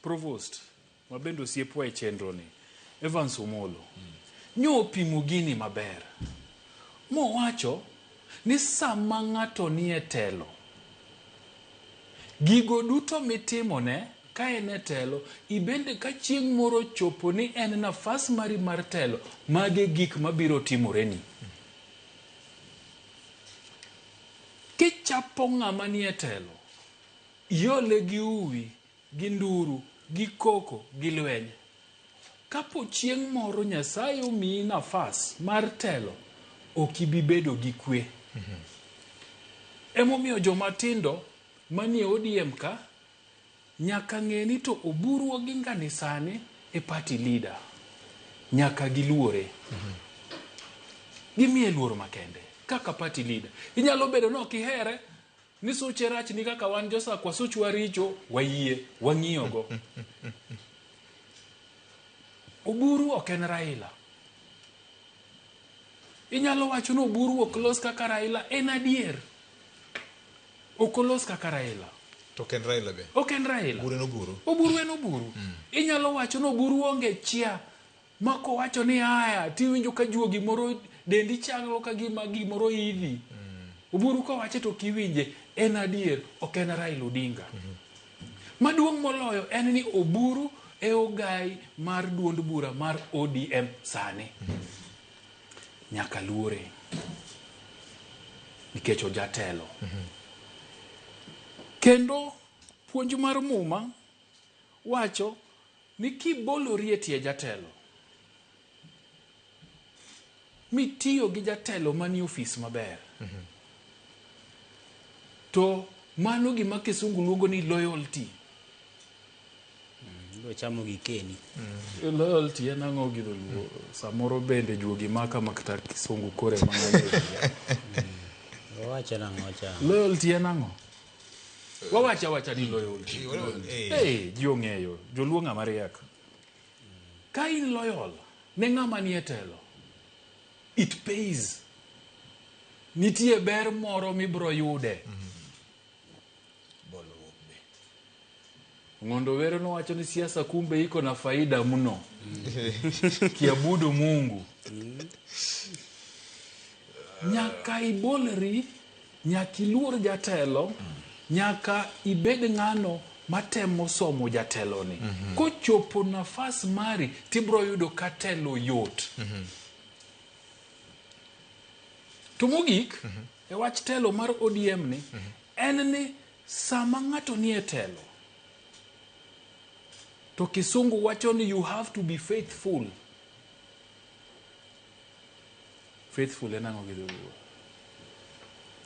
Provost ma bende osiepwa e chenro ni, Evans Omolo, nyo opimo gini maber. Mowacho ni sama ng'ato nie telo, gigo duto mitimone ka en e telo, ibende ka chieng' moro chopo ni en nafas mari mar telo, mage gik mabiro timoreni. Kichapo ng'ama nie telo, iole gi uwi, gi nduru, gi koko, gi lweny. Kapo chieng' moro Nyasaye omiyi nafas mar telo, ok ibi bedo gi kwe. Emomiyo joma tindo manie ODM ka nyaka ng'e ni to Oburu Oginga ni sani e party leader. Nyaka giluore. Gimiye luor makende kaka party leader. Inyalo bedo ni ok ihere ni suche rach ni kaka wan josakwa suchwa richo wayie wang'iyogo. Oburu ok en Raila. Inyalo wacho ni Oburu ok los kaka Raila, en adier. Ok olos kaka Raila. To ok en Raila be. Ok en Raila. Oburu en Oburu. Oburu en Oburu. Inyalo wacho ni Oburu onge chia ma kowacho ni aya tiwinjo ka juogi moro dendi chalo ka gima gimoro idhi. Oburu kowache to ok iwinje, en adier, ok en Raila Odinga. Maduong' moloyo en ni Oburu e ogai mar duond bura mar ODM sani. Nyaka luore nikech ojatelo. Kendo puonj mar Muma wacho ni kibolori e tie jatelo mitiyo gi jatelo manie ofis maber, to mano gima kisungu luongo ni loyalty. Ibiro chamo gikeni. Loyalty en ang'o gi dholuo? Samoro bende juogi maka makata kisungu kore mang'eny. Owacho nang'o cha? Loyalty en ang'o? Wawacho awacha ni loyalty. Hey, ji ong'eyo, joluo ng'ama riek. Ka in loyal ne ng'ama nie telo, it pays. Nitie ber moro mibro yude. Bolruok be. Ng'ondo Were nowacho ni siasa kumbe iko na faida mno. Kiabudu Mungu. Nyaka ibolri, nyaka iluor jatelo, nyaka ibed ng'ano matemo somo jateloni. Kochopo nafas mari, tibro yudo ka telo yot. To mogik, e wach telo mar ODM ni, en ni sama ng'ato nie telo, to kisungu wacho ni you have to be faithful. Faithful en ang'o gi dholuo?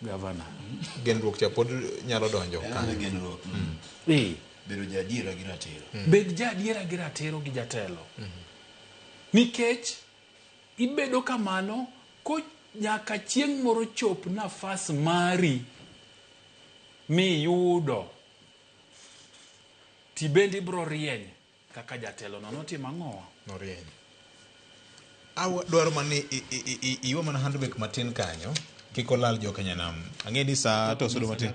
Gavana. Genruok cha pod nyalo donjo En kanyo. genruok. Bedo jaadiera gi ratiro. Bed jaadiera gi ratiro gi jatelo. Nikech ibedo kamano ko nyaka chieng' moro chop nafas mari miyudo tibende ibro rieny kaka jatelo no notimo ang'owa. Norieny. Awa dwaro mana ni iwe mana handbrake matin kanyo kik olal jo Kenya nam. Ang'e ni saa to osudo matin.